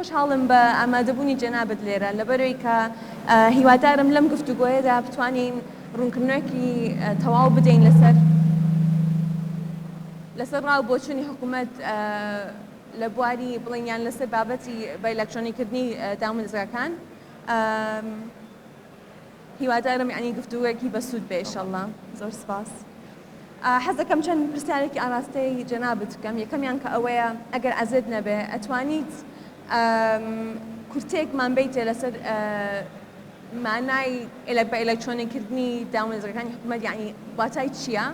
خۆشحاڵم بە ئامادەبوونی جەنابت لێرە، لەبەرئەوەی کە هیوادارم لەم گفتوگۆیەدا بتوانین ڕوونکردنەوەیەکی تەواو بدەین لەسەر لەسەر ڕا و بۆچوونی حکوومەت لە بواری بڵێن یان لەسەر بابەتی بە ئەلکترۆنیکردنی دامودەزگاکان. هیوادارم یانی گفتوگۆیەکی بەسوود بێ ئیشەڵڵا. زۆر سپاس. حەز دەکەم چەند پرسیارێکی ئاراستەی جەنابت بکەم. یەکەمیان کە ئەوەیە ئەگەر عەزێت نەبێ ئەتوانیت کورتەیەکمان بەیتێ لەسەر مانای بە ئەلکترۆنیکردنی دامودەزگاکانی حکوومەت یانی واتای چییە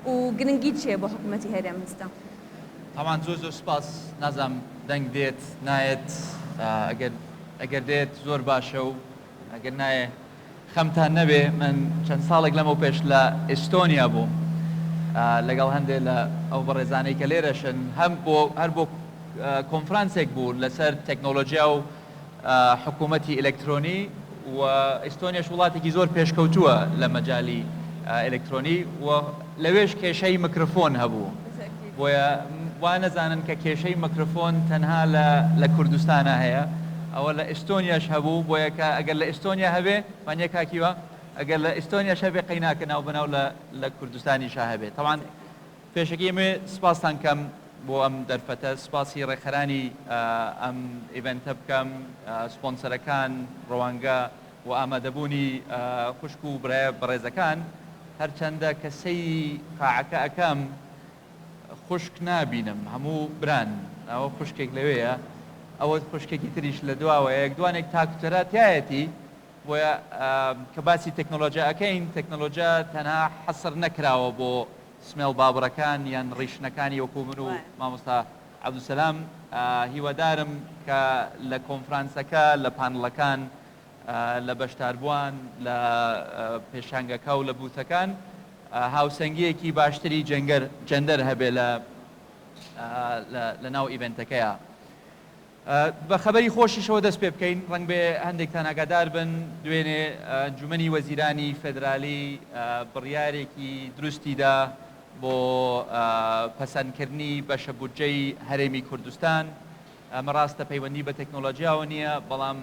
و گرنگی چییە بۆ حکوومەتی هەرێم ئێستا؟ تاوان زۆر زۆر سپاس. نازانم دەنگ دێت نایەت، ئەگەر ئەگەر دێت زۆر باشە و ئەگەر نایێ خەمتان نەبێ. من چەند ساڵێک لەمەو پێش لە ئیستۆنیا بووم لەگەڵ هەندێ لە ئەو بەڕێزانەی کە لێرەشن، هەم بۆ هەر بۆ کۆنفرانسێک بوو لەسەر تەکنۆلۆژیا و حکوومەتی ئەلکترۆنی و ئیستۆنیاش وڵاتێکی زۆر پێشکەوتووە لە مەجالی ئەلکترۆنی و لەوێش کێشەی مکرفۆن هەبوو. بۆیە وا نەزانن کە کێشەی مکرفۆن تەنها لە لە کوردستانا هەیە، ئەوە لە ئیستۆنیاش هەبوو. بۆیە کە ئەگەر لە ئیستۆنیا هەبێ، وانیە کاک هیوا؟ ئەگەر لە ئیستۆنیاش هەبێ قەیناکە ناوبەناو لە لە کوردستانیشا هەبێ. تەبعەن پێشەکی ئەمەوێ سپاستان کەم بۆ ئەم دەرفەتە، سپاسی ڕێکخەرانی ئەم ئیڤێنتە بکەم، سپۆنسەرەکان، ڕوانگە و ئامادەبوونی خوشک و برایە بەڕێزەکان. هەرچەندە کە سەیری قاعەکە ئەکەم خوشک نابینم، هەموو بران. ئەوە خوشکێک لەوێیە، ئەوە خوشکێکی تریش لە دواوەیە، یەک دوانێک تاکوتەرا تیایەتی. بۆیە کە باسی تەکنۆلۆژیا ئەکەین، تەکنۆلۆژیا تەنها حەسر نەکراوە بۆ سمێڵ بابڕەکان یان ڕیشنەکانی وەکو من و مامۆستا عەبدولسەلام. هیوادارم کە لە کۆنفرانسەکە، لە پانڵەکان، لە بەشداربووان، لە پێشانگەکە و لە بووثەکان هاوسەنگییەکی باشتری جەنگەر جەندەر هەبێ لە لە ناو ئیڤێنتەکەیا. بە خەبەری خۆشیشەوە دەست پێ بکەین، ڕەنگبێ هەندێکتان ئاگادار بن دوێنێ ئەنجومەنی وەزیرانی فێدرالی بڕیارێکی دروستی دا بۆ پەسەندکردنی بەشە بودجەی هەرێمی کوردستان. ئەمە ڕاستە پەیوەندی بە تەکنۆلۆژیاوە نییە، بەڵام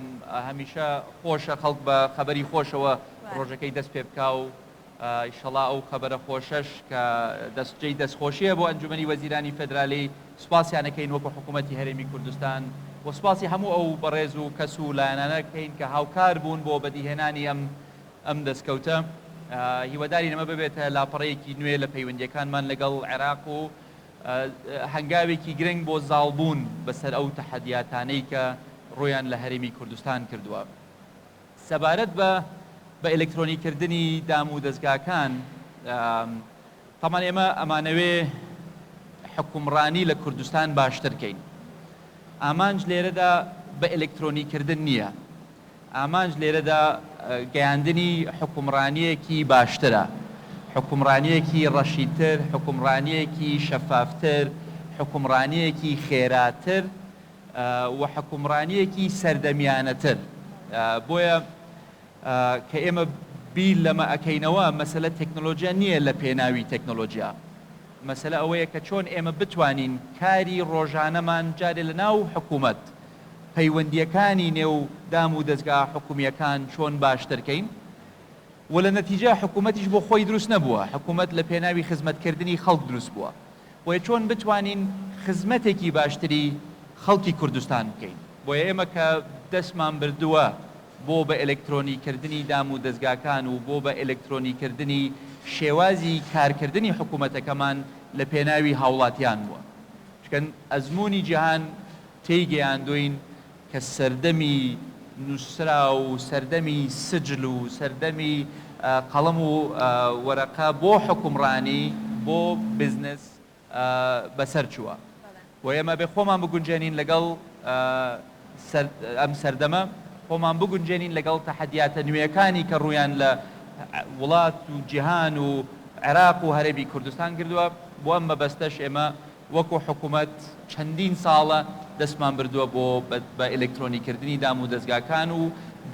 هەمیشە خۆشە خەڵک بە خەبەری خۆشەوە ڕۆژەکەی دەست پێ بکا و ئیشەڵا ئەو خەبەرە خۆشەش کە دەست جێی دەستخۆشییە بۆ ئەنجومەنی وەزیرانی فێدرالی، سوپاسیان ئەکەین وەکو حکوومەتی هەرێمی کوردستان و سوپاسی هەموو ئەو بەڕێز و کەس و لایەنانە کەین کە هاوکار بوون بۆ بەدیهێنانی ئەم ئەم دەستکەوتە. هیوادارین ئەمە ببێتە لاپەڕەیەکی نوێ لە پەیوەندییەکانمان لەگەڵ عێراق و هەنگاوێکی گرنگ بۆ زاڵبوون بەسەر ئەو تەحەدیاتانەی کە ڕوویان لە هەرێمی کوردستان کردووە. سەبارەت بە بە ئەلکترۆنی کردنی دام و دەزگاکان، تەبعەن ئێمە ئەمانەوێ حوکمڕانی لە کوردستان باشتر کەین. ئامانج لێرەدا بە ئەلکترۆنی کردن نییە. ئامانج لێرەدا گەیاندنی حوکمڕانییەکی باشترە، حوکمڕانییەکی ڕەشیدتر، حوکمڕانییەکی شەفافتر، حوکمڕانییەکی خێراتر و حوکمڕانییەکی سەردەمیانەتر. بۆیە کە ئێمە بیر لەمە ئەکەینەوە، مەسەلە تەکنۆلۆژیا نییە لە پێناوی تەکنۆلۆژیا، مەسەلە ئەوەیە کە چۆن ئێمە بتوانین کاری ڕۆژانەمان جارێ لە ناو حکوومەت، پەیوەندییەکانی نێو دام و دەزگا حکومییەکان چۆن باشتر کەین و لە نەتیجە حکوومەتیش بۆ خۆی دروست نەبووە، حکوومەت لە پێناوی خزمەتکردنی خەڵک دروست بووە. بۆیە چۆن بتوانین خزمەتێکی باشتری خەڵکی کوردستان بکەین. بۆیە ئێمە کە دەستمان بردووە بۆ بە ئەلکترۆنی کردنی دام و دەزگاکان و بۆ بە ئەلکترۆنی کردنی شێوازی کارکردنی حکوومەتەکەمان لە پێناوی هاوڵاتیان بووە. چونکە ئەزموونی جیهان تێی گەیاندووین کە سەردەمی نووسراو و سەردەمی سجل و سەردەمی قەڵەم و وەرەقە بۆ حوکمڕانی، بۆ بزنس بەسەر چووە. بۆیە ئێمە ئەبێ خۆمان بگونجێنین لەگەڵ ئەم سەردەمە، خۆمان بگونجێنین لەگەڵ تەحەدیاتە نوێیەکانی کە ڕوویان لە وڵات و جیهان و عێراق و هەرێمی کوردستان کردووە. بۆ ئەم مەبەستەش ئێمە وەکو حکومەت چەندین ساڵە دەستمان بردووە بۆ بە ئەلکترۆنیکردنی دام و دەزگاکان و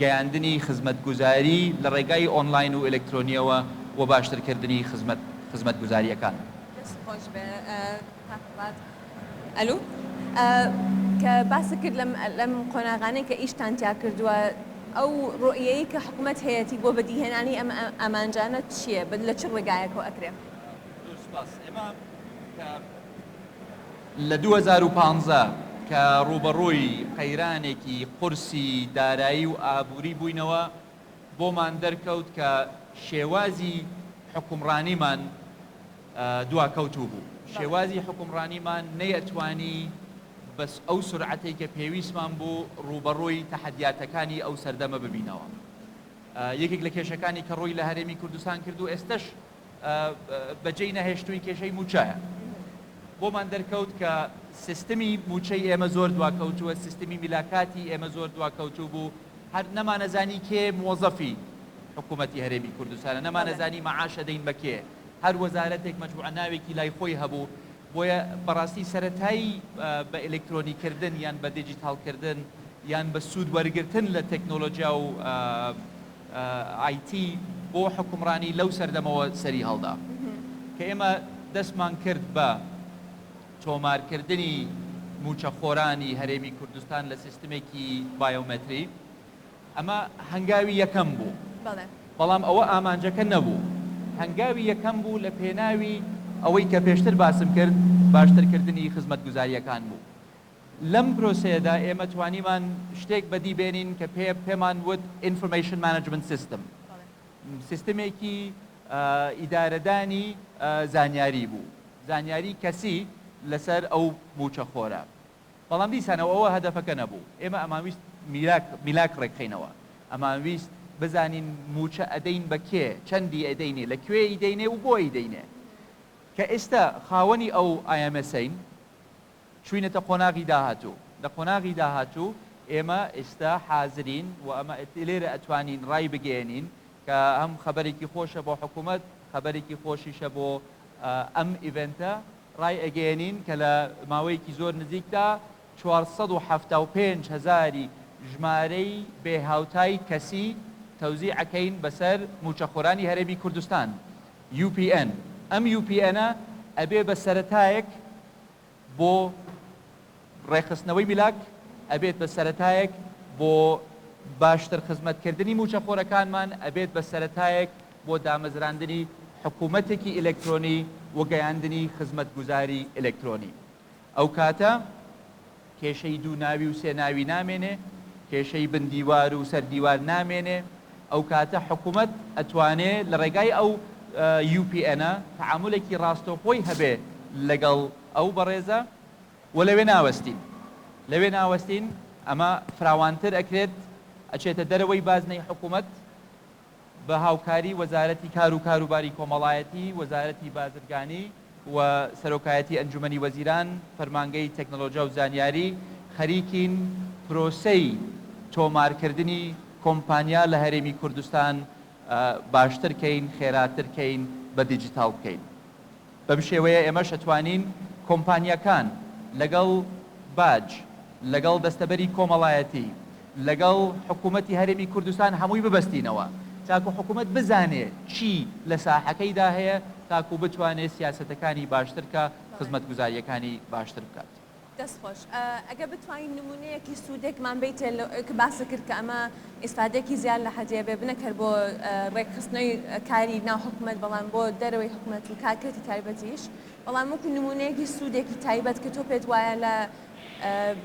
گەیاندنی خزمەتگوزاری لە ڕێگای ئۆنلاین و ئەلکترۆنییەوە و باشترکردنی خزمەت خزمەتگوزارییەکان. دەست خۆش بێ کاک قوباد. ئەلو. کە باست کرد لەم لەم قۆناغانەی کە ئیشتان تیا کردووە ئەو ڕوئیەی کە حکومەت هەیەتی بۆ بەدیهێنانی ئەم ئامانجانە چییە؟ لە چ ڕێگایەکەوە ئەکرێ؟ زۆر سوپاس. ئێمە کە لە 2015 کە ڕووبەڕووی قەیرانێکی قورسی دارایی و ئابووری بووینەوە، بۆمان دەرکەوت کە شێوازی حوکمڕانیمان دواکەوتوو بوو. شێوازی حوکمڕانیمان نەیئەتوانی بە ئەو سورعەتەی کە پێویستمان بوو ڕووبەڕووی تەحەدیاتەکانی ئەو سەردەمە ببینەوە. یەکێک لە کێشەکانی کە ڕووی لە هەرێمی کوردستان کرد و ئێستەش بەجێی نەهێشتووین کێشەی مووچەیە. بۆمان دەرکەوت کە سیستمی مووچەی ئێمە زۆر دواکەوتووە، سیستمی میلاکاتی ئێمە زۆر دواکەوتوو بوو، هەر نەمانەزانی کێ موەزەفی حکوومەتی هەرێمی کوردستانە، نەمانەزانی مەعاش ئەدەین بە کێ، هەر وەزارەتێک مەجموعە ناوێکی لای خۆی هەبوو، بۆیە بەڕاستی سەرەتای بە ئەلکترۆنی کردن یان بە دیجیتاڵ کردن یان بە سوود وەرگرتن لە تەکنۆلۆژیا و ئای تی بۆ حوکمڕانی لەو سەردەمەوە سەری هەڵدا کە ئێمە دەستمان کرد بە تۆمارکردنی مووچەخۆرانی هەرێمی کوردستان لە سیستمێکی بایۆمەتری، ئەمە هەنگاوی یەکەم بوو، بەڵام ئەوە ئامانجەکە نەبوو، هەنگاوی یەکەم بوو لە پێناوی ئەوەی کە پێشتر باسم کرد باشترکردنی خزمەتگوزارییەکان بوو. لەم پرۆسەیەدا ئێمە توانیمان شتێک بەدی بێنین کە پێ پێمان وت Information Management System، سیستمێکی ئیدارەدانی زانیاری بوو، زانیاری کەسی لەسەر ئەو مووچەخۆرە. بەڵام دیسانەوە ئەوە هەدەفەکە نەبوو. ئێمە ئەمانویست میلاک میلاک ڕێکخەینەوە. ئەمانویست بزانین مووچە ئەدەین بە کێ، چەندی ئەدەینێ، لە کوێ ئەیدەینێ و بۆ ئەیدەینێ. کە ئێستا خاوەنی ئەو IMS ەین، چووینەتە قۆناغی داهاتوو. لە قۆناغی داهاتوو ئێمە ئێستا حازرین و ئەمە لێرە ئەتوانین ڕایبگەیەنین کە هەم خەبەرێکی خۆشە بۆ حکوومەت، خەبەرێکی خۆشیشە بۆ ئەم event ە، ڕایئەگەیەنین کە لە ماوەیەکی زۆر نزیکدا 475 هەزاری ژمارەی بێ هاوتای کەسی تەوزیع ئەکەین بەسەر مووچەخۆرانی هەرێمی کوردستان، UPN. ئەم UPN ە ئەبێ بە سەرەتایەک بۆ ڕێکخستنەوەی میلاک، ئەبێت بە سەرەتایەک بۆ باشتر خزمەتکردنی مووچەخۆرەکانمان، ئەبێت بە سەرەتایەک بۆ دامەزراندنی حکوومەتێکی ئیلێکترۆنی و گەیاندنی خزمەتگوزاری ئیلێکترۆنی. ئەوکاتە کێشەی دوو ناوی و سێ ناوی نامێنێ، کێشەی بن دیوار و سەر دیوار نامێنێ، ئەوکاتە حکومەت ئەتوانێ لە ڕێگای ئەو UPN ە تەعامولێکی ڕاستەوخۆی هەبێ لەگەڵ ئەو بەڕێزە و لەوێ ناوەستین لەوێ ناوەستین ئەمە فراوانتر ئەکرێت ئەچێتە دەرەوەی بازنەی حکومەت. بە هاوکاری وەزارەتی کار و کاروباری کۆمەڵایەتی، وەزارەتی بازرگانی و سەرۆکایەتی ئەنجومەنی وەزیران، فەرمانگەی تەکنەلۆجیا و زانیاری خەریکین پرۆسەی تۆمارکردنی کۆمپانیا لە هەرێمی کوردستان باشتر کەین، خێراتر کەین، بە دیجیتاڵ بکەین. بەم شێوەیە ئێمەش ئەتوانین کۆمپانیاکان لەگەڵ باج، لەگەڵ دەستەبەری کۆمەڵایەتی، لەگەڵ حکوومەتی هەرێمی کوردستان هەمووی ببەستینەوە تاکو حکوومەت بزانێ چی لە ساحەکەیدا هەیە تاکو بتوانێ سیاسەتەکانی باشتر کا، خزمەتگوزارییەکانی باشتر بکات. دەست خۆش ئەگەر بتوانین نمونەیەکی سوودێکمان بەیتێ کە باست کرد کە ئەمە ئیسفادەیەکی زیاد لە حەدیە بێ نەک هەر بۆ ڕێکخستنەوەی کاری ناو حکومەت بەڵام بۆ دەرەوەی حکومەت و کارکردی تایبەتیش بەڵام وەکو نمونەیەکی سوودێکی تایبەت کە تۆ پێت وایە لە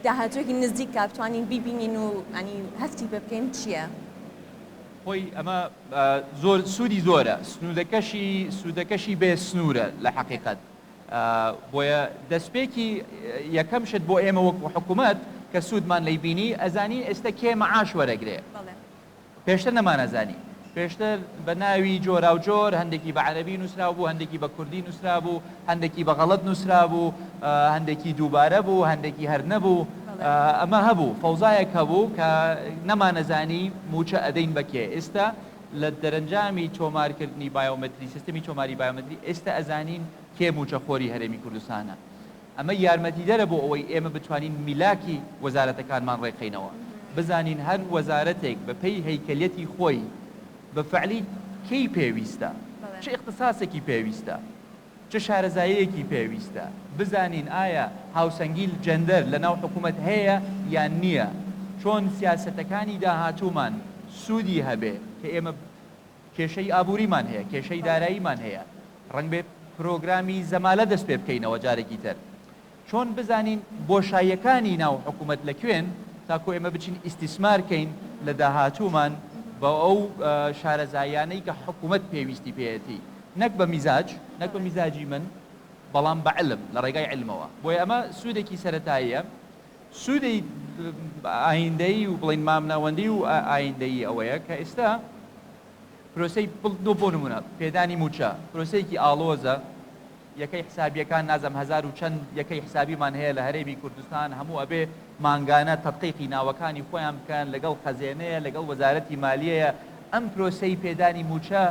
داهاتوویەکی نزیکا بتوانین بیبینین و ینی هەستی پێ بکەین چییە؟ خۆی ئەمە زۆر سوودی زۆرە سنوورەکەشی سوودەکەشی بێ سنوورە لە حەقیقەت بۆیە دەستپێکی یەکەم شت بۆ ئێمە وەکو حکومەت کە سوودمان لێی بینی ئەزانین ئێستا کێ مەعاش وەرەگرێ پێشتر نەمانەزانی پێشتر بە ناوی جۆراوجۆر هەندێکی بە عەرەبی نووسراو بوو هەندێکی بە کوردی نووسرا بوو هەندێکی بە غەڵەت نووسرا بوو هەندێکی دووبارە بوو هەندێکی هەر نەبوو ئەمە هەبوو فەوزایەک هەبوو کە نەمانەزانی مووچە ئەدەین بە کێ ئێستا لە دەرەنجامی تۆمارکردنی بایۆمەتری، سیستمی تۆماری بایۆمەتری، ئێستا ئەزانین کێ مووچەخۆری هەرێمی کوردستانە. ئەمە یارمەتیدەرە بۆ ئەوەی ئێمە بتوانین میلاکی وەزارەتەکانمان ڕێکخەینەوە، بزانین هەر وەزارەتێک بە پێی هەیکەلیەتی خۆی بە فعلی کێی پێویستە، چ ئیختساسێکی پێویستە. چ شارەزاییەکی پێویستە، بزانین ئایا هاوسەنگی جێندەر لەناو حکومەت هەیە یان نییە، چۆن سیاسەتەکانی داهاتوومان سوودی هەبێ کە ئێمە کێشەی ئابووریمان هەیە، کێشەی داراییمان هەیە، ڕەنگبێ پرۆگرامی زەمالە دەست پێ بکەینەوە جارێکی تر. چۆن بزانین بۆشاییەکانی ناو حکومەت لە کوێن تاکو ئێمە بچین ئیستیسمار کەین لە داهاتوومان بە ئەو شارەزاییانەی کە حکومەت پێویستی پێیەتی نەک بە میزاج، نەک بە میزاجی من، بەڵام بە عیلم، لە ڕێگای عیلمەوە. بۆیە ئەمە سوودێکی سەرەتاییە. سوودی ئایندەیی و بڵێین مامناوەندی و ئایندەیی ئەوەیە کە ئێستا پرۆسەی بۆ نموونە پێدانی مووچە پرۆسەیەکی ئاڵۆزە، یەکەی حسابیەکان نازم هەزار و چەند یەکەی حسابیمان هەیە لە هەرێمی کوردستان هەموو ئەبێ مانگانە تەدقیقی ناوەکانی خۆیان بکەن لەگەڵ خەزێنەیە لەگەڵ وەزارەتی مالیەیە ئەم پرۆسەی پێدانی مووچە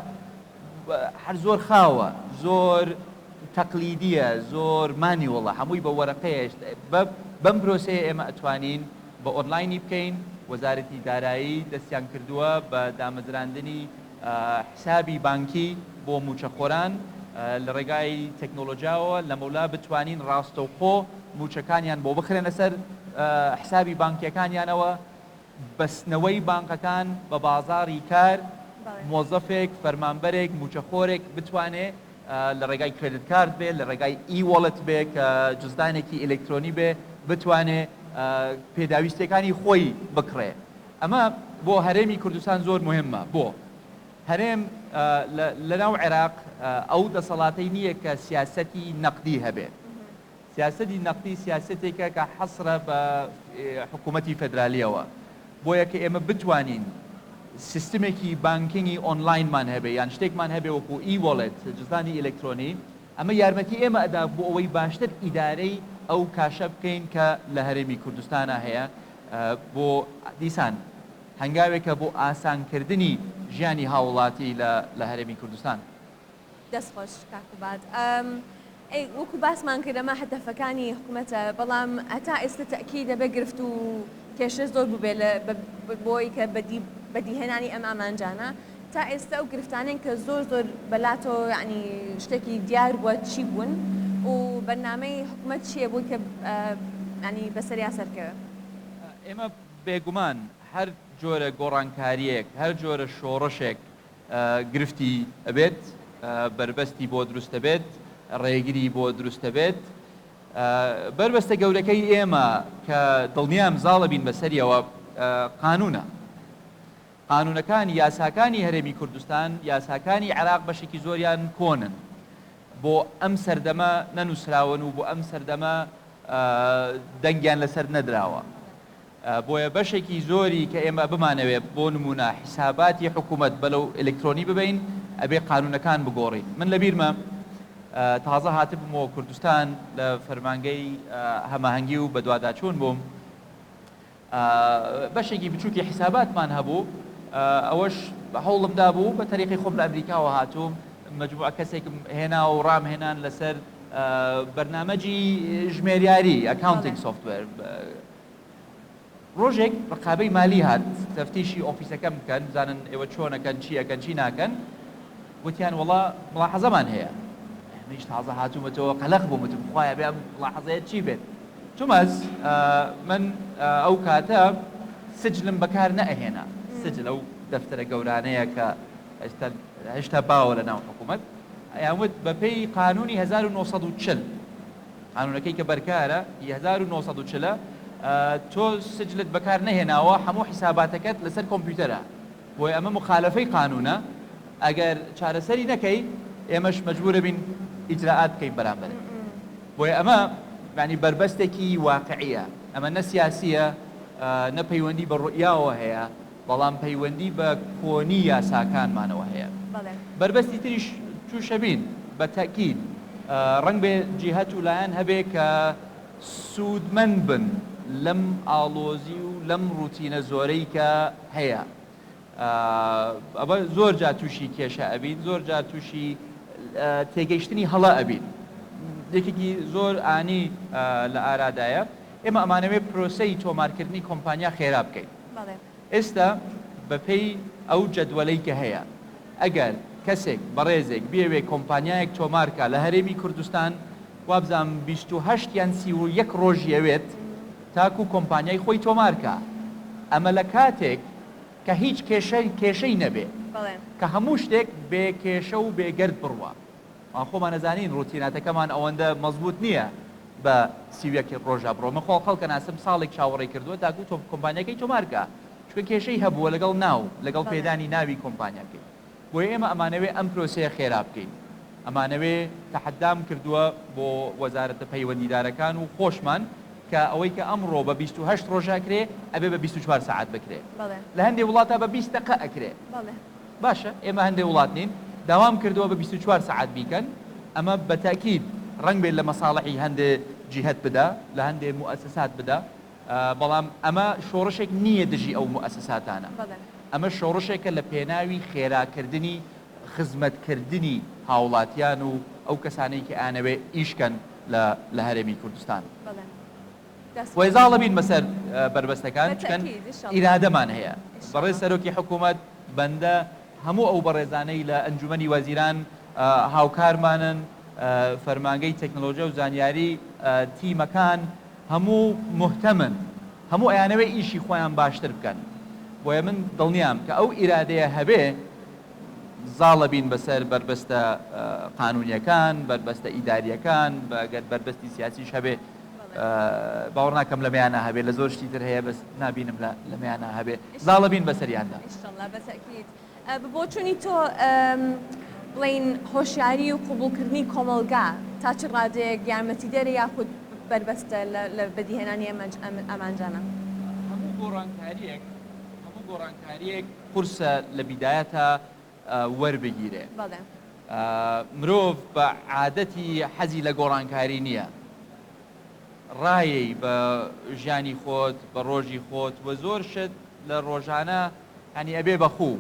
هەر زۆر خاوە زۆر تەقلیدیە زۆر مانیوڵە هەمووی بە وەرەقەیە بەم پرۆسەیە ئێمە ئەتوانین بە ئۆنلاینی بکەین وەزارەتی دارایی دەستیان کردووە بە دامەزراندنی حسابی بانکی بۆ مووچەخۆران لە ڕێگای تەکنۆلۆجیاوە لەمەولا بتوانین ڕاستەوخۆ مووچەکانیان بۆ بخرێنە سەر حسابی بانکیەکانیانەوە، بەستنەوەی بانقەکان بە بازاڕی کار، مۆزەفێک، فەرمانبەرێک، مووچەخۆرێک بتوانێ لە ڕێگای credit card بێ، لە ڕێگای e-wallet بێ کە جزدانێکی ئەلکترۆنی بێ، بتوانێ پێداویستیەکانی خۆی بکڕێ. ئەمە بۆ هەرێمی کوردستان زۆر موهیمە. بۆ هەرێم لەناو عێراق ئەو دەسەڵاتەی نییە کە سیاسەتی نەقدی هەبێ. سیاسەتی نەقدی سیاسەتێکە کە حەسرە بە حکوومەتی فێدرالییەوە. بۆیە کە ئێمە بتوانین سیستمێکی banking ی ئۆنلاینمان هەبێ یان شتێکمان هەبێ وەکوو e-wallet، جزدانی ئیلکترۆنی، ئەمە یارمەتی ئێمە ئەدا بۆ ئەوەی باشتر ئیدارەی ئەو کاشە بکەین کە لە هەرێمی کوردستانا هەیە. بۆ دیسان هەنگاوێکە بۆ ئاسانکردنی ژیانی هاوڵاتی لە هەرێمی کوردستان. دەست خۆش کاک قوباد. ئەی وەکو باسمان کرد ئەمە هەدەفەکانی حکومەتە بەڵام هەتا ئێستا تەئکید دەبێ گرفت و کێشە زۆر بووبێ لە بۆی کە بەدی بەدیهێنانی ئەم ئامانجانە تا ئێستا ئەو گرفتانەن کە زۆر زۆر بەلاتەوە یعنی شتێکی دیار بووە چی بوون و بەرنامەی حکومەت چییە بۆی کە یعنی بەسەریا سەرکەوێ؟ ئێمە بێگومان هەر جۆرە گۆڕانکارییەک، هەر جۆرە شۆڕشێک گرفتی ئەبێت، بەربەستی بۆ دروست ئەبێت، ڕێگری بۆ دروست ئەبێت. بەربەستە گەورەکەی ئێمە کە دڵنیام زاڵەبین بەسەریەوە قانوونە. قانوونەکان، یاساکانی هەرێمی کوردستان، یاساکانی عێراق بەشێکی زۆریان کۆنن، بۆ ئەم سەردەمە نەنووسراون و بۆ ئەم سەردەمە دەنگیان لەسەر نەدراوە. بۆیە بەشێکی زۆری کە ئێمە بمانەوێ بۆ نموونە حیساباتی حکوومەت بەلەو ئەلکترۆنی ببەین، ئەبێ قانوونەکان بگۆڕین. من لەبیرمە تازە هاتبوومەوە کوردستان، لە فەرمانگەی هەماهەنگی و بەدواداچوون بووم، بەشێکی بچووکی حیساباتمان هەبوو، ئەوەش هەوڵم دابوو بە تەریقی خۆم لە ئەمریکاوە هاتووم، مەجموعە کەسێکم هێنا و ڕام هێنان لەسەر بەرنامەجی ژمێریاری، accounting software. ڕۆژێک ڕقابەی مالی هات تەفتیشی ئۆفیسەکەم بکەن، بزانن ئێوە چۆنەکەن، چی ئەکەن، چی ناکەن. وتیان وەڵا مڵاحەزەمان هەیە. منیش تازە هاتوومەتەوە قەلەق بووم، وتم خوایە بێ ئەم مڵاحەزەیە چی بێت. تومەز من ئەو کاتە سجلم بەکار نەئەهێنا، سجل ئەو دەفتەرە گەورانەیە کە ئێستا هێشتا باوە لە ناو حکوومەت. ئەیان وت بەپێی قانوونی 1940، قانوونەکەی کە بەرکارە هی 1940 ە، تۆ سجلت بەکار نەهێناوە، هەموو حیساباتەکەت لەسەر کۆمپیوتەرە، بۆیە ئەمە موخالەفەی قانوونە، ئەگەر چارەسەری نەکەی ئێمەش مەجبوورەبین ئیجرائات بکەین بەرامبەرت. بۆیە ئەمە یانی بەربەستێکی واقعیە، ئەمە نە سیاسیە نە پەیوەندی بە ڕوئیاوە هەیە، بەڵام پەیوەندی بە کۆنی یاساکانمانەوە هەیە. بەربەستی تریش تووشەبین بە تەئکید ڕەنگبێ جیهەت و لایەن هەبێ کە سوودمەند بن لەم ئاڵۆزی و لەم ڕوتینە زۆرەی کە هەیە. ئەوە زۆر جار تووشی کێشە ئەبین، زۆر جار تووشی تێگەیشتنی هەڵە ئەبین. یەکێکی زۆر ئانی لە ئارادایە، ئێمە ئەمانەوێ پرۆسەی تۆمارکردنی کۆمپانیا خێرا بکەین. ئێستا بەپێی ئەو جەدوەلەی کە هەیە، ئەگەر کەسێک، بەڕێزێک بیەوێ کۆمپانیایەک تۆمار کا لە هەرێمی کوردستان وابزانم 28 یان 31 ڕۆژی ئەوێت تاکو کۆمپانیای خۆی تۆمار کا ئەمە لە کاتێک کە هیچ کێشە کێشەی نەبێ کە هەموو شتێک بێ کێشە و بێ گەرد بڕوا. خۆمان ئەزانین ڕوتیناتەکەمان ئەوەندە مەزبوت نییە بە 31 ڕۆژا بڕۆ من خۆ خەڵک ئەناسم ساڵێک چاوەڕێی کردووە تاکو تۆ کۆمپانیاکەی تۆمار کا چونکە کێشەی هەبووە لەگەڵ ناو لەگەڵ پێدانی ناوی کۆمپانیاکەی بۆیە ئێمە ئەمانەوێ ئەم پرۆسەیە خێرا بکەین ئەمانەوێ تەحەدام کردووە بۆ وەزارەتە پەیوەندیدارەکان و خۆشمان کە ئەوەی کە ئەمڕۆ بە 28 ڕۆژ ئەکرێ ئەبێ بە 24 سەعات بکرێ لە هەندێ وڵاتا بە 20 دەقە ئەکرێ. باشە ئێمە هەندێ وڵات نین داوام کردووە بە 24 سەعات بیکەن ئەمە بە تەئکید ڕەنگ بێت لە مەساڵحی هەندێ جیهەت بدا لە هەندێ موئەسەسات بدا بەڵام ئەمە شۆڕشێک نییە دژی ئەو موئەسەساتانە ئەمە شۆڕشێکە لە پێناوی خێراکردنی خزمەتکردنی هاوڵاتیان و ئەو کەسانەی کە ئەیانەوێ ئیش کەن لە لە هەرێمی کوردستان. بۆیە زاڵەبین بەسەر بەربەستەکان چکەن ئیرادەمان هەیە. بەڕێز سەرۆکی حکوومەت، بەندە، هەموو ئەو بەڕێزانەی لە ئەنجوومەنی وەزیران هاوکارمانن، فەرمانگەی تەکنەلۆژیا و زانیاری، تیمەکان هەموو موهتەمن، هەموو ئەیانەوێ ئیشی خۆیان باشتر بکەن. بۆیە من دڵنیام کە ئەو ئیرادەیە هەبێ، زاڵەبین بەسەر بەربەستە قانوونییەکان، بەربەستە ئیدارییەکان، گەر بەربەستی سیاسیش هەبێ، باوەڕ ناکەم لەمەیانا هەبێ لە زۆر شتی تر هەیە بەس نابینم لە لەمەیانا هەبێ زاڵەبین بەسەریاندا. ئیشەڵا بە تەئکید. بە بۆچوونی تۆ بڵێین هۆشیاری و قبوڵکردنی کۆمەڵگا تا چ ڕادەیەک یارمەتیدەرە یاخود بەربەستە لە بەدیهێنانی ئەم ئامانجانە؟ هەموو گۆڕانکارییەک هەموو گۆڕانکارییەک قورسە لە بیدایەتا وەربگیرێ. مرۆڤ بە عادەتی حەزی لە گۆڕانکاری نییە. ڕایەی بە ژیانی خۆت، بە ڕۆژی خۆت و زۆر شت لە ڕۆژانە یانی ئەبێ بە خوو.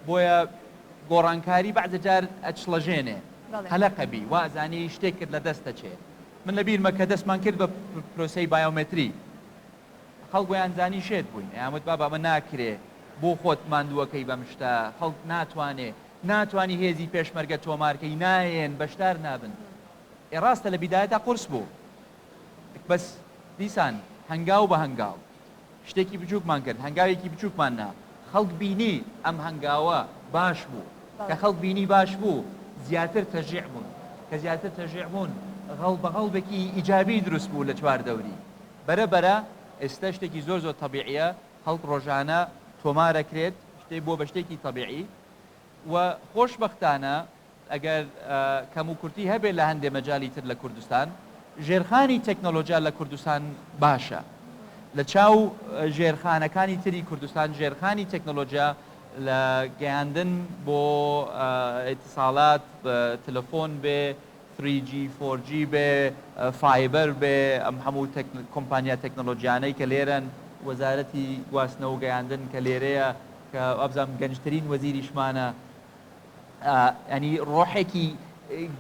بۆیە گۆڕانکاری بەعزە جار ئەچڵەژێنێ. قەلەق ئەبی، وا ئەزانی شتێکت لە دەست ئەچێ. من لە بیرمە کە دەستمان کرد بە پرۆسەی بایۆمەتری، خەڵک وەیانزانی شێت بووین، ئەیان وت بابە ئەمە ناکرێ، بۆ خۆت ماندووەکەی بەم شتە، خەڵک ناتوانێ، ناتوانی هێزی پێشمەرگە تۆمارکەی، نایەن، بەشدار نابن. ئێ ڕاستە لە بیدایەتا قورس بوو، بەس دیسان هەنگاو بە هەنگاو شتێکی بچووکمان کرد، هەنگاوێکی بچووکمان نا، خەڵک بینی ئەم هەنگاوە باش بوو، کە خەڵک بینی باش بوو، زیاتر تەشجیع بوون، کە زیاتر تەشجیع بوون، غەڵبەغەڵبێکی ئیجابی دروست بوو لە چواردەوری. بەرە بەرە ئێستا شتێکی زۆر زۆر تەبیعیە خەڵک ڕۆژانە تۆمارەکرێت شتێ بووە بە شتێکی تەبیعی و خۆشبەختانە ئەگەر کەم و کورتی هەبێت لە هەندێ مەجالی تر لە کوردستان ژێرخانی تەکنۆلۆژیا لە کوردستان باشە لە چاو ژێرخانەکانی تری کوردستان ژێرخانی تەکنۆلۆژیا لە گەیاندن بۆ ئیتساڵات تەلەفۆن بێ ثری جی فۆر جی بێ فایبەر بێ ئەم هەموو کۆمپانیا تەکنەلۆجیانەی کە لێرەن وەزارەتی گواستنەوە و گەیاندن کە لێرەیە کە وابزانم گەنجترین وەزیریشمانە ینی ڕۆحێکی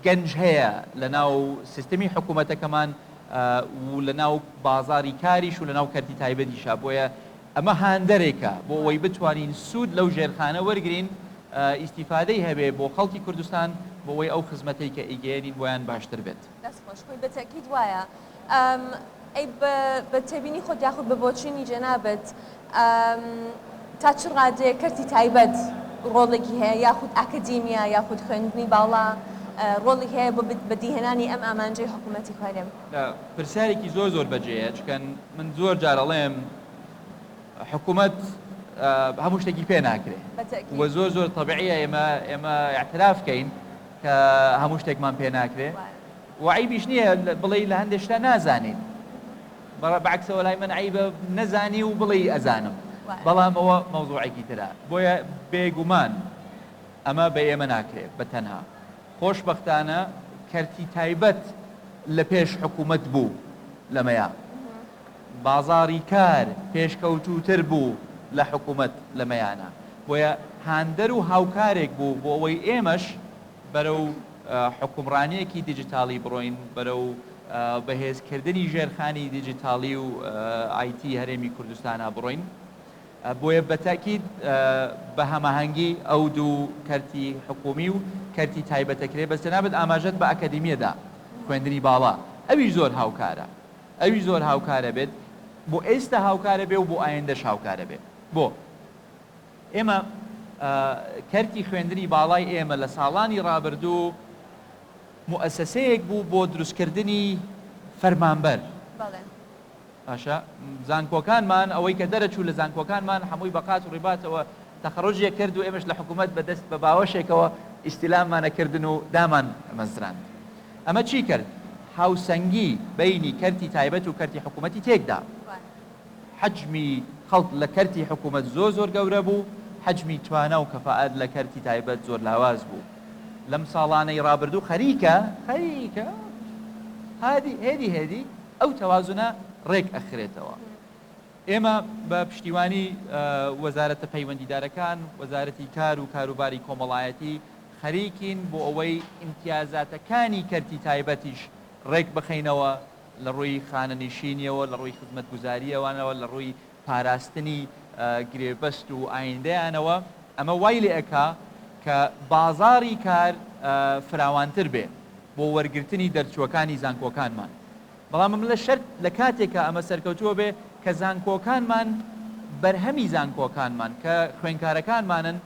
گەنج هەیە لە ناو سیستمی حکوومەتەکەمان و لە ناو بازاری کاریش و لە ناو کەرتی تایبەتیشا بۆیە ئەمە هاندەرێکە بۆ ئەوەی بتوانین سوود لەو ژێرخانە وەرگرین ئیستیفادەی هەبێ بۆ خەڵکی کوردستان بۆ ئەوەی ئەو خزمەتەی کە ئەیگەیەنین بۆیان باشتر بێت. دەست خۆش، خۆی بە تەئکید وایە. ئەی بە تێبینی خۆت یاخود بە بۆچوونی جەنابت تا چ ڕادەیەک کەرتی تایبەت ڕۆڵێکی هەیە یاخود ئاکادیمیا یاخود خوێندنی باڵا ڕۆڵی هەیە بۆ بەدیهێنانی ئەم ئامانجەی حکوومەتی هەرێم؟ پرسیارێکی زۆر زۆر بەجێیە، چونکە من زۆر جار ئەڵێم حکوومەت هەموو شتێکی پێ ناکرێ و زۆر زۆر تەبیعیە ئێمە ئێمە ئیعتراف کەین کە هەموو شتێکمان پێ ناکرێ و عەیبیش نییە بڵێی لە هەندێک شتە نازانین بەعکسەوە لای من عەیبە نەزانی و بڵێی ئەزانم بەڵام ئەوە مەوزوعێکی ترە بۆیە بێگومان ئەمە بە ئێمە ناکرێ بە تەنها خۆشبەختانە کەرتی تایبەت لە پێش حکوومەت بوو لەمەیا بازاڕی کار پێشکەوتووتر بوو لە حکوومەت لەمەیانە بۆیە هاندەر و هاوکارێک بوو بۆ ئەوەی ئێمەش بەرەو حوکمڕانییەکی دیجیتاڵی بڕۆین، بەرەو بەهێزکردنی ژێرخانی دیجیتاڵی و ئایتی هەرێمی کوردستانا بڕۆین. بۆیە بە تەئکید بە هەماهەنگی ئەو دوو کەرتی حکوومی و کەرتی تایبەت ئەکرێ، بەس جەنابت ئاماژەت بە ئەکادیمیە دا، خوێندنی باڵا، ئەویش زۆر هاوکارە، ئەویش زۆر هاوکارە بێت، بۆ ئێستا هاوکارە بێ و بۆ ئایندەش هاوکارە بێ. بۆ؟ ئێمە کەرتی خوێندنی باڵای ئێمە لە ساڵانی ڕابردوو موئەسەسەیەک بوو بۆ دروستکردنی فەرمانبەر. بەڵێ. باشە زانکۆکانمان ئەوەی کە دەرەچوو لە زانکۆکانمان هەمووی بە قات و ڕیباتەوە تەخەڕوجی کرد و ئێمەش لە حکوومەت بە دەست بە باوەشێکەوە ئیستیلاممان ئەکردن و دامان مەزراند. ئەمە چی کرد؟ هاوسەنگی بەینی کەرتی تایبەت و کەرتی حکوومەتی تێکدا. حەجمی خەڵک لە کەرتی حکوومەت زۆر زۆر گەورە بوو، حەجمی توانا و کەفائەت لە کەرتی تایبەت زۆر لاواز بوو. لەم ساڵانەی ڕابردوو خەریکە خەریکە هادی هێدی هێدی ئەو تەوازنە ڕێک ئەخرێتەوە. ئێمە بە پشتیوانی وەزارەتە پەیوەندیدارەکان، وەزارەتی کار و کاروباری کۆمەڵایەتی خەریکین بۆ ئەوەی ئیمتیازاتەکانی کەرتی تایبەتیش ڕێک بخەینەوە لە ڕووی خانەنیشینیەوە، لە ڕووی خزمەتگوزارییەوانەوە، لە ڕووی پاراستنی گرێبەست و ئایندەیانەوە، ئەمە وای لێ ئەکا کە بازاڕی کار فراوانتر بێ بۆ وەرگرتنی دەرچووەکانی زانکۆکانمان. بەڵام ئەمە لە شەرت لە کاتێکا ئەمە سەرکەوتووە بێ کە زانکۆکانمان بەرهەمی زانکۆکانمان کە خوێنکارەکانمانن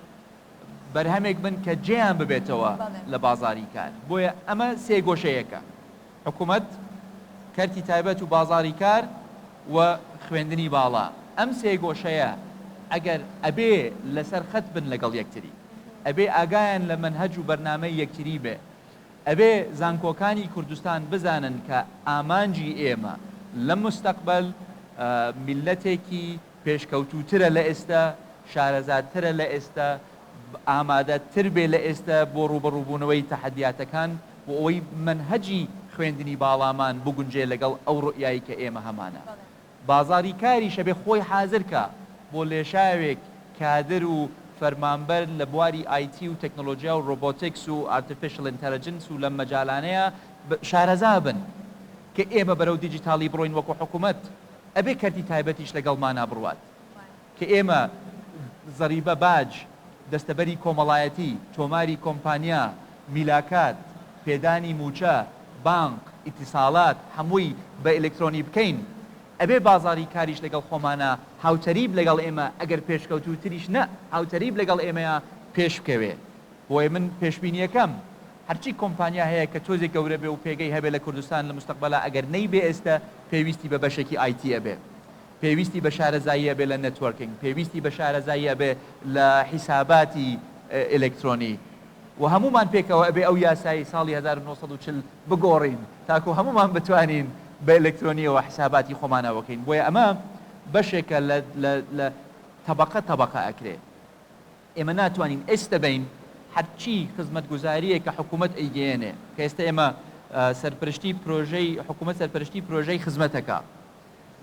بەرهەمێک بن کە جێیان ببێتەوە لە بازاڕی کار. بۆیە ئەمە سێگۆشەیەکە. حکومەت، کەرتی تایبەت و بازاڕی کار و خوێندنی باڵا، ئەم سێگۆشەیە ئەگەر ئەبێ لەسەر خەت بن لەگەڵ یەکتری، ئەبێ ئاگایان لە مەنهەج و بەرنامەی یەکتری بێ، ئەبێ زانکۆکانی کوردستان بزانن کە ئامانجی ئێمە لە موستەقبەل میللەتێکی پێشکەوتووترە لە ئێستە، شارەزاترە لە ئێستە، ئامادە تر بێ لە ئێستە بۆ ڕووبەڕووبوونەوەی تەحەدیاتەکان، بۆ ئەوەی مەنهەجی خوێندنی باڵامان بگونجێ لەگەڵ ئەو ڕوئیای کە ئێمە هەمانە. بازاڕی کاریش ئەبێ خۆی حازر کا بۆ لێشاوێک کادر و فەرمانبەر لە بواری ئای تی و تەکنۆلۆجیا و ڕۆبۆتیکس و artificial intelligence و لەم مەجالانەیا شارەزا بن. کە ئێمە بەرەو دیجیتاڵی بڕۆین وەکو حکومەت ئەبێ کەرتی تایبەتیش لەگەڵمانا بڕوات. کە ئێمە زەریبە، باج، دەستەبەری کۆمەڵایەتی، تۆماری کۆمپانیا، میلاکات، پێدانی مووچە، بانق، ئیتیساڵات هەمووی بە ئیلکترۆنی بکەین، ئەبێ بازاڕی کاریش لەگەڵ خۆمانا هاوتەریب لەگەڵ ئێمە ئەگەر پێشکەوتووتریش نە هاوتەریب لەگەڵ ئێمەیا پێش بکەوێ. بۆیە من پێشبینیەکەم هەرچی کۆمپانیا هەیە کە تۆزێک گەورە بێ و پێگەی هەبێ لە کوردستان لە موستەقبەلا ئەگەر نەیبێ ئێستە پێویستی بە بەشێکی ئای تی ئەبێ. پێویستی بە شارەزایی ئەبێ لە networking، پێویستی بە شارەزایی ئەبێ لە حیساباتی ئیلکترۆنی و هەموومان پێکەوە ئەبێ ئەو یاسای ساڵی 1940 بگۆڕین تاکو هەموومان بتوانین بە ئیلکترۆنیەوە حیساباتی خۆمانە بکەین. بۆیە ئەمە بەشێکە لە لە لە تەبەقە تەبەقە ئەکرێ. ئێمە ناتوانین ئێستە بین هەرچی خزمەتگوزارییە کە حکوومەت ئەیگەیەنێ، کە ئێستە ئێمە سەرپەرشتی پرۆژەی حکوومەت سەرپەرشتی پرۆژەی خزمەتەکە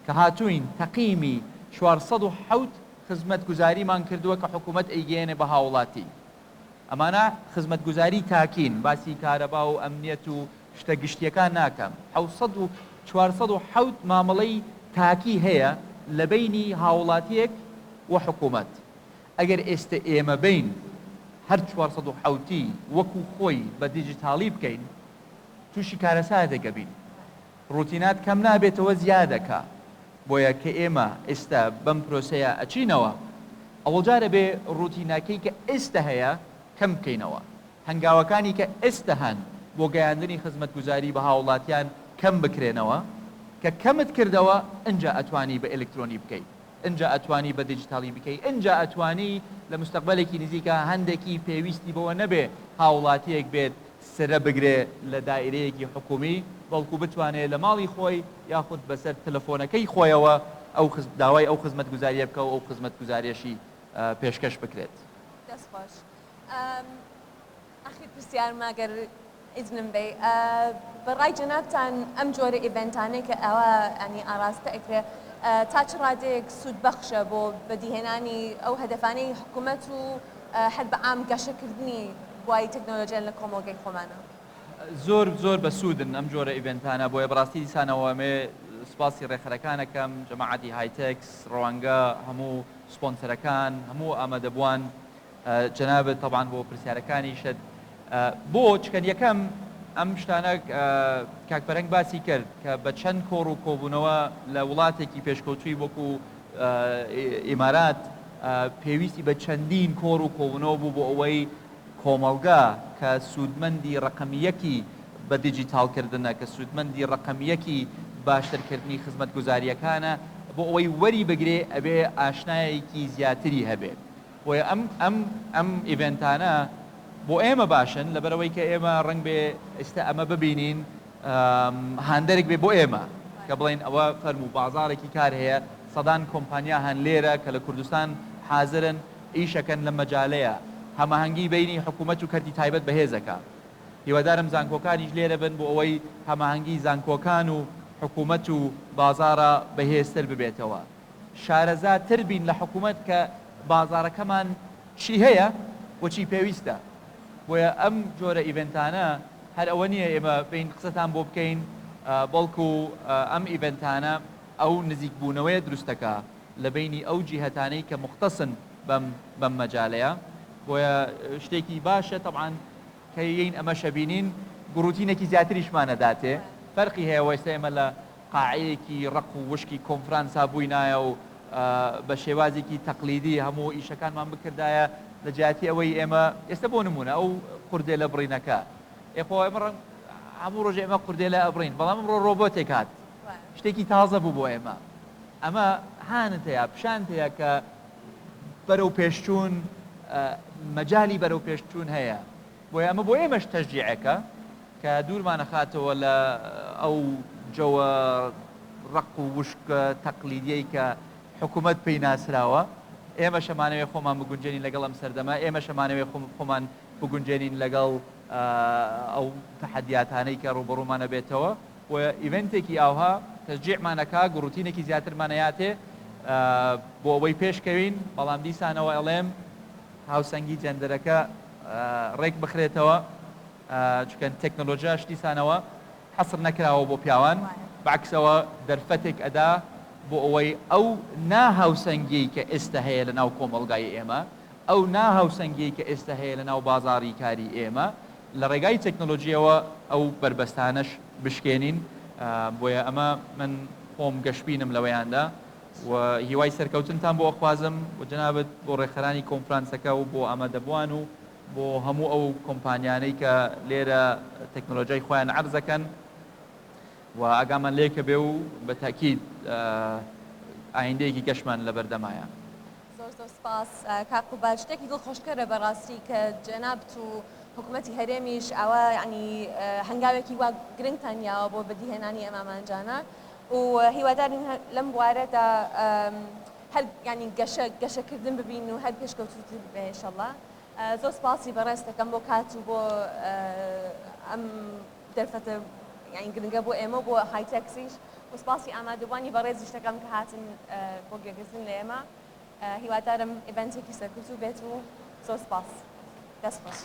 کە هاتووین تەقیمی 407 خزمەتگوزاریمان کردووە کە حکوومەت ئەیگەیەنێ بە هاوڵاتی. ئەمانە خزمەتگوزاری تاکین، باسی کارەبا و ئەمنیەت و شتە گشتییەکان ناکەم. حەوت سەد و 407 مامەڵەی تاکی هەیە لە بەینی هاوڵاتییەک و حکوومەت. ئەگەر ئێستە ئێمە بین هەر 407 ی وەکوو خۆی بە دیجیتاڵی بکەین، تووشی کارەساتێک ئەبین. ڕوتینات کەم نابێتەوە زیادەکا. بۆیە کە ئێمە ئێستە بەم پرۆسەیە ئەچینەوە، ئەوەڵجار ئەبێ ڕوتیناکەی کە ئێستە هەیە کەم بکەینەوە، هەنگاوەکانی کە ئێستە هەن بۆ گەیاندنی خزمەتگوزاری بە هاوڵاتیان کەم بکرێنەوە، کە کەمت کردەوە ئنجا ئەتوانی بە ئەلکترۆنی بکەی، ئنجا ئەتوانی بە دیجیتاڵی بکەی، ئنجا ئەتوانی لە موستەقبەلێکی نزیکا هەندێکی پێویستی بەوە نەبێ هاوڵاتیەک بێت سرە بگرێ لە دائیرەیەکی حکومی، بەڵکو بتوانێ لە ماڵی خۆی یاخود بەسەر تەلەفۆنەکەی خۆیەوە ئەو داوای ئەو خزمەتگوزاریە بکا و ئەو خزمەتگوزاریەشی پێشکەش بکرێت. دەست خۆش. ئاخیر پرسیارمە گەر ئیزنم بەی، بە ڕای جەنابتان ئەم جۆرە event انەی کە ئەوە ینی ئاراستە ئەکرێ تا چ ڕادەیەک سوودبەخشە بۆ بەدیهێنانی ئەو هەدەفانەی حکوومەت و هەر بە عام گەشەکردنی بواری تەکنۆلۆژیا لە کۆمەڵگەی خۆمانە؟ زۆر زۆر بەسوودن ئەم جۆرە event انە، بۆیە بەڕاستی دیسانەوە ئەمەوێ. سوپاسی ڕێکخەرەکان ئەکەم، جەماعەتی هایتێکس، ڕوانگە، هەموو سپۆنسەرەکان، هەموو ئامادەبووان، جەنابت تەبعەن بۆ پرسیارەکانیشت. بۆ چکەن یەکەم ئەم شتانە کاک فەرهەنگ باسی کرد کە بە چەند کۆڕ و کۆبوونەوە لە وڵاتێکی پێشکەوتووی وەکو ئیمارات پێویستی بە چەندین کۆڕ و کۆبوونەوە بوو بۆ ئەوەی کۆمەڵگا کە سوودمەندی ڕەقەمییەکی بە دیجیتاڵکردنە، کە سوودمەندی ڕەقەمییەکی باشترکردنی خزمەتگوزارییەکانە، بۆ ئەوەی وەری بگرێ ئەبێ ئاشنایەکی زیاتری هەبێ. بۆیە ئەم ئەم ئەم event انە بۆ ئێمە باشن لەبەرئەوەی کە ئێمە ڕەنگبێ ئیستا ئەمە ببینین هاندەرێک بێ بۆ ئێمە کە بڵێین ئەوە فەرموو بازاڕێکی کار هەیە سەدان کۆمپانیا هەن لێرە کە لە کوردستان حازرن ئیشەکەن لەم مەجالەیە هەماهەنگی بەینی حکوومەت و کەرتی تایبەت بەهێزەکا. هیوادارم زانکۆکانیش لێرە بن بۆ ئەوەی هەماهەنگی زانکۆکان و حکوومەت و بازاڕە بەهێزتر ببێتەوە. شارەزا تر بین لە حکوومەت کە بازاڕەکەمان چی هەیە و چی پێویستە. بۆیە ئەم جۆرە event انە هەر ئەوە نییە ئێمە بێین قسەتان بۆ بکەین، بەڵکو ئەم event انە ئەو نزیکبوونەوەیە دروست دەکا لە بەینی ئەو جیهەتانەی کە موختەسن بەم بەم مەجالەیە. بۆیە شتێکی باشە تەبعەن کە یەین ئەمەش ئەبینین گوڕوتینێکی زیاتریشمان ئەداتێ، فەرقی هەیە وە ئێستا ئێمە لە قاعەیەکی ڕەق و وشکی کۆنفرانسا بووینایە و بە شێوازێکی تەقلیدی هەموو ئیشەکانمان بکردایە لە جیاتی ئەوەی ئێمە ئێستا بۆ نموونە ئەو قوردێلە بڕینەکە ئێ خۆ ئێمە ڕەنگ هەموو ڕۆژێ ئێمە قوردێلە ئەبڕین بەڵام ئەمڕۆ ڕۆبۆتێک هات شتێکی تازە بوو بۆ ئێمە ئەمە هانت هەیە پیشانت هەیە کە بەرەو پێشچوون مەجالی بەرەو پێشچوون هەیە بۆیە ئەمە بۆ ئێمەش تەشجیعێکە کە دوورمان ئەخاتەوە لە ئەو جەوە ڕەق و وشکە تەقلیدیەی کە حکومەت پێی ناسراوە. ئێمەش ئەمانەوێ خۆمان بگونجێنین لەگەڵ ئەم سەردەمە، ئێمەش ئەمانەوێ خۆمان بگونجێنین لەگەڵ ئەو تەحەدیاتانەی کە ڕووبەڕوومان ئەبێتەوە. بۆیە event ێکی ئاوها تەشجیعمان ئەکا، گوڕوتینێکی زیاترمان ئەیاتێ بۆ ئەوەی پێشکەوین، بەڵام دیسانەوە ئەڵێم هاوسەنگی جێندەرەکە ڕێک بخرێتەوە، چونکە تەکنۆلۆژیاش دیسانەوە حەسر نەکراوە بۆ پیاوان، بەعەکسەوە دەرفەتێک ئەدا بۆ ئەوەی ئەو نا هاوسەنگیەی کە ئێستە هەیە لە ناو کۆمەڵگای ئێمە، ئەو نا هاوسەنگیەی کە ئێستە هەیە لە ناو بازاڕی کاری ئێمە لە ڕێگای تەکنۆلۆژیەوە ئەو بەربەستانەش بشکێنین، بۆیە ئەمە من خۆم گەشبینم لەوەیاندا و هیوای سەرکەوتنتان بۆ ئەخوازم و جەنابت بۆ ڕێکخەرانی کۆنفرانسەکە و بۆ ئامادەبووان و بۆ هەموو ئەو کۆمپانیانەی کە لێرە تەکنۆلۆژیای خۆیان عەرز ئەکەن و ئاگامان لێکە بێ و بە تەئکید ئایندەیەکی گەشمان لەبەردەمایە. زۆر زۆر سپاس کاک قوباد شتێکی دڵخۆشکەرە بەڕاستی کە جەنابت و حکومەتی هەرێمیش ئاوا یەعنی هەنگاوێکی وا گرنگتان نیاوە بۆ بەدیهێنانی ئەم ئامانجانە و هیوادارین لەم بوارەدا هەر یانی گەشە گەشەکردن ببین و هەر پێشکەوتووتر بێ ئینشەڵا زۆر سپاسی بەڕێز دەکەم بۆ کات و بۆ ئەم دەرفەتە یانی گرنگە بۆ ئێمە و بۆ هایتەکسیش و سپاسی ئامادەبووانی بەڕێزیش دەکەم کە هاتن بۆ گوێگرتن لە ئێمە هیوادارم event ێکی سەرکەوتوو بێت و زۆر سپاس دەست خۆش.